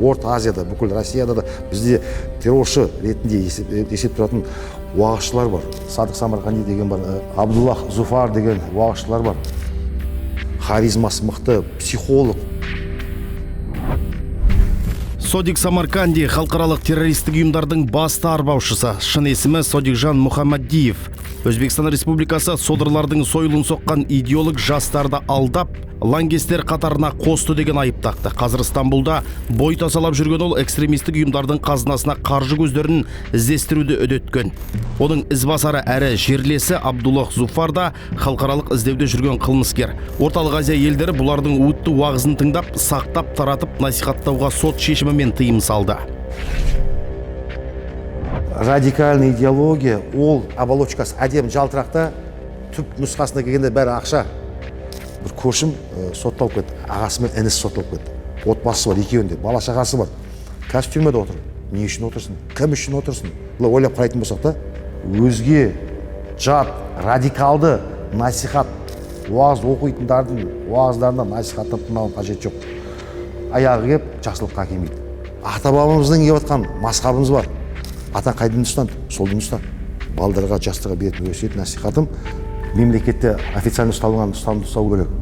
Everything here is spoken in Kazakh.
Орта Азияда, бүкіл Россияда да бізде терроршы ретінде есеп тұратын уағызшылар бар. Садық Самарқанди деген бар, Абдуллах Зуфар деген уағызшылар бар. Харизмасы мықты, психолог. Содик Самарканди — халықаралық террористік ұйымдардың басты арбаушысы. Шын есімі Содикжан Мұхаммадиев. Өзбекстан Республикасы содырлардың сойылын соққан идеолог жастарды алдап, лаңкестер қатарына қосты деген айып тақты. Қазір Стамбулда бой тасалап жүрген ол экстремистік ұйымдардың қазынасына қаржы көздерін іздестіруді үдеткен. Оның ізбасары әрі жерлесі Абдуллах Зуфар да халықаралық іздеуде жүрген қылмыскер. Орталық Азия елдері бұлардың уытты уағызын тыңдап, сақтап, таратып, насихаттауға сот шешімімен тыйым салды. Радикальный идеология, ол оболочкасы әдемі, жалтырақта, түп нұсқасына келгенде бәрі ақша. Бір көршім сотталып кетті, ағасы мен інісі сотталып кетті. Отбасысы бар екеуінде, бала шағасы бар, қазір түрмеде отыр. Не үшін отырсың, кім үшін отырсың? Былай ойлап қарайтын болсақ та, өзге жат радикалды насихат, уағыз оқитындардың уағыздарына, насихаттан тыңдаудың қажеті жоқ. Аяғы келіп жақсылыққа әкелмейді. Ата бабамыздан келіп жатқан мазхабымыз бар. Атаң қай дінді ұстанды, сол дінді ұста. Балдарға, жастарға беретін өсиет, насихатым: мемлекетте официально ұсталған ұстанымды ұстау керек.